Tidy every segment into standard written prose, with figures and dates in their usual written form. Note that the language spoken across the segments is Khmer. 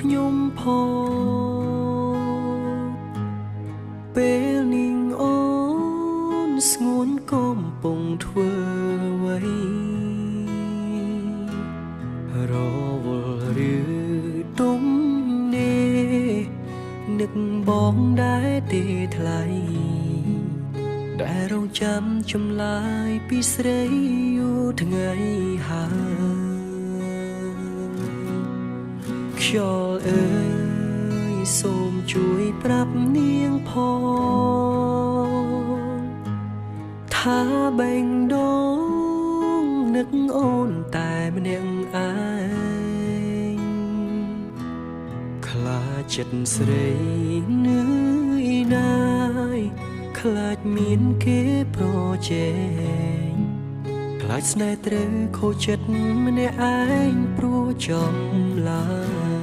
ខ្ញុំផងពេលនាងអូនស្ងួនកំពុងធ្វើអ្វីរវល់ឬទុំនេនឹកបងដែរទេថ្លៃដែលរងចាំចម្លើយពីស្រីយូរថ្ងៃហើយខ្យល់អើយសូមជួយប្រាប់នាងផងថាបេងដូងនឹកអូនតែម្នាក់ឯងខ្លាចចិត្តស្រីនឿយណាយខ្លាចមានគេប្រជែងខ្លាចស្នេហ៍ត្រូវខូចចិត្តម្នាក់ឯងព្រោះចំឡើយ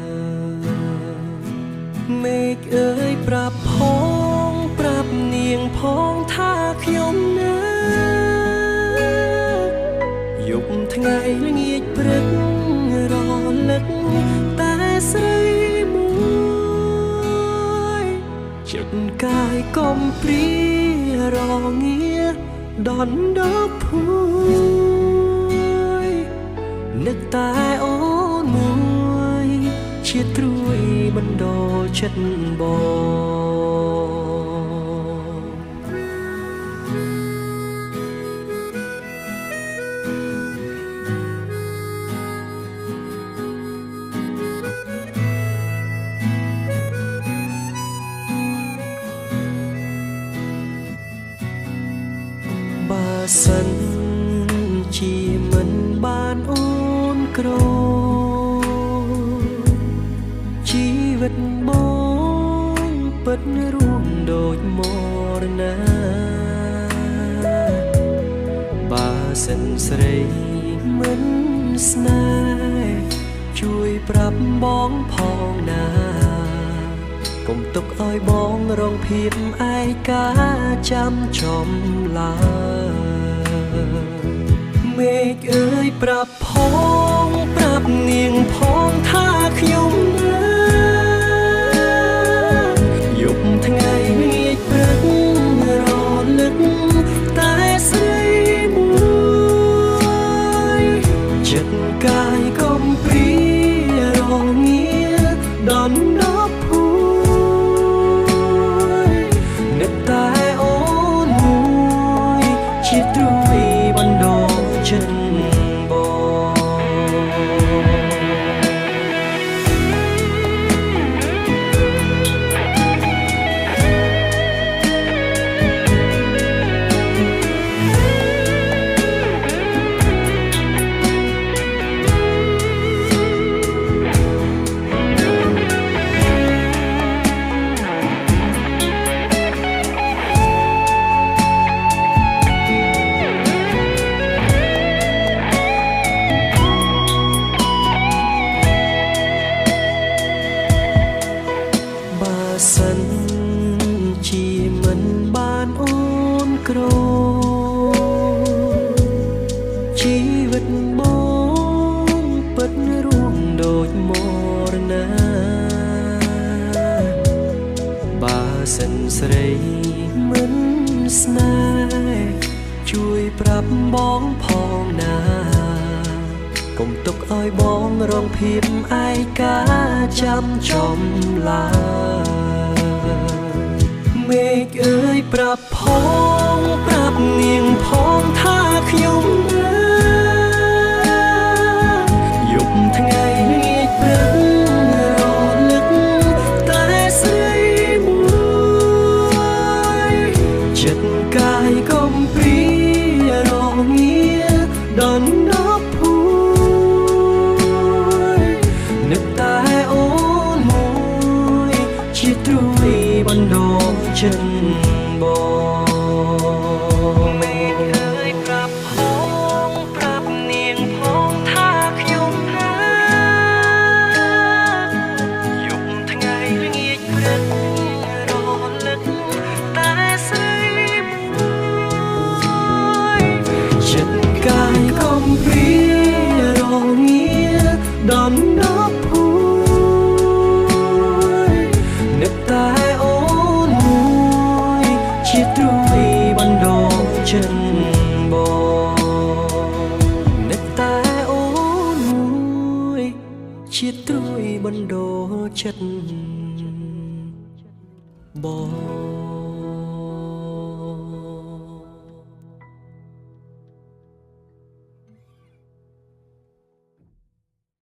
មេឃអើយប្រាប់ផងប្រាប់នាងផងថាខ្ញុំណាយប់ថ្ងៃល្ងាចព្រឹករលឹកតែស្រីមួយចិត្តកាយកំព្រារងាដណ្ដប់ភួយនឹកតែអូនមួយជាត្រួយបណ្ដោលចិត្តបងបើសិនជាមិនបានអូនក្រជីវិតបងពិតរួមដូចមរណាបើសិនស្រីមិនស្នេហ៍ជួយប្រាប់បងផងណាកុំទុកឲ្យបងរងភាពឯកាចាំចំឡើយមេឃអើយប្រាប់ផងប្រាប់នាងផងថាខ្ញុំណាយប់ថ្ងៃល្ងាចព្រឹករលឹកតែស្រីមួយចិត្តកាយកំព្រារងាដណ្ដប់ភួយនឹកតែអូនមួយជាត្រួយបណ្ដោចិត្តបងបើសិនជាមិនបានអូនក្រជីវិតបងពិតរួមដូចមរណាបើសិនស្រីមិនស្នេហ៍ជួយប្រាប់បងផងណាកុំទុកឲ្យបងរងភាពឯកាចាំចំឡើយមេឃអើយប្រាប់ផងប្រាប់នាងផងថាខ្ញុំណាយប់ថ្ងៃល្ងាចព្រឹករលឹកតែស្រីមួយចិត្តកាយកំព្រារងាដណ្ដប់ភួយនឹកតែអូនមួយជាត្រួយបណ្ដោចិត្តបងមេឃអើយប្រាប់ផងប្រាប់នាងផងថាខ្ញុំណាយប់ថ្ងៃល្ងាចព្រឹករលឹកតែស្រីមួយចិត្តកាយកំព្រារងាដណ្ដប់ភួ ចិត្តបង។